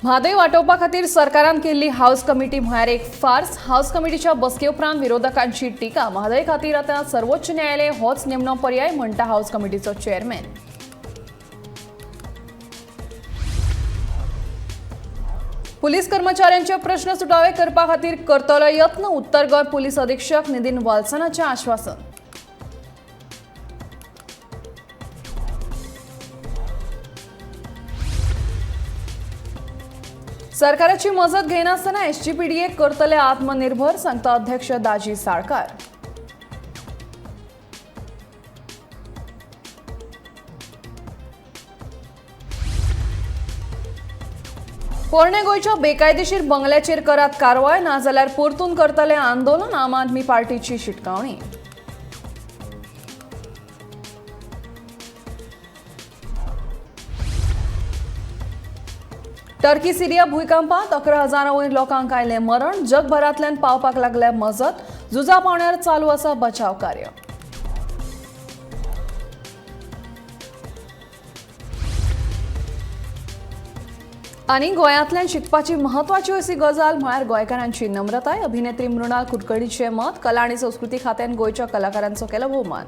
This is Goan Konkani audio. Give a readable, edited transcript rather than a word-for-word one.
म्हादय वाटोवपा खातीर सरकारान केल्ली हाऊस कमिटी म्हळ्यार एक फार्स. हाऊस कमिटीच्या बसके उपरांत विरोधकांची टिका. म्हादय खातीर आतां सर्वोच्च न्यायालय होच निमणो पर्याय म्हणटा हाऊस कमिटीचो चेअरमॅन. पुलीस कर्मचाऱ्यांचे प्रश्न सुटावे करपा खातीर करतलो यत्न. उत्तर गोंय पुलीस अधीक्षक नितीन वाल्सनाचें आश्वासन. सरकाराची मजत घेनासतना एसजीपीडीए करतले आत्मनिर्भर, सांगता अध्यक्ष दाजी साळकार. पोरणे गोंयच्या बेकायदेशीर बंगल्याचेर करात कारवाय, नाजाल्यार परतून करतले आंदोलन. आम आदमी पार्टीची शिटकावणी. टर्की सिरिया भूंयकांपांत 11,000 वयर लोकांक आयलें मरण. जगभरांतल्यान पावपाक लागल्या मजत. झुजा पावण्यार चालू आसा बचाव कार्य. आनी गोंयांतल्यान शिकपाची म्हत्वाची अशी गजाल म्हळ्यार गोंयकारांची नम्रताय. अभिनेत्री मृणाल कुलकर्णीचें मत. कला आनी संस्कृती खात्यान गोंयच्या कलाकारांचो केलो भोवमान.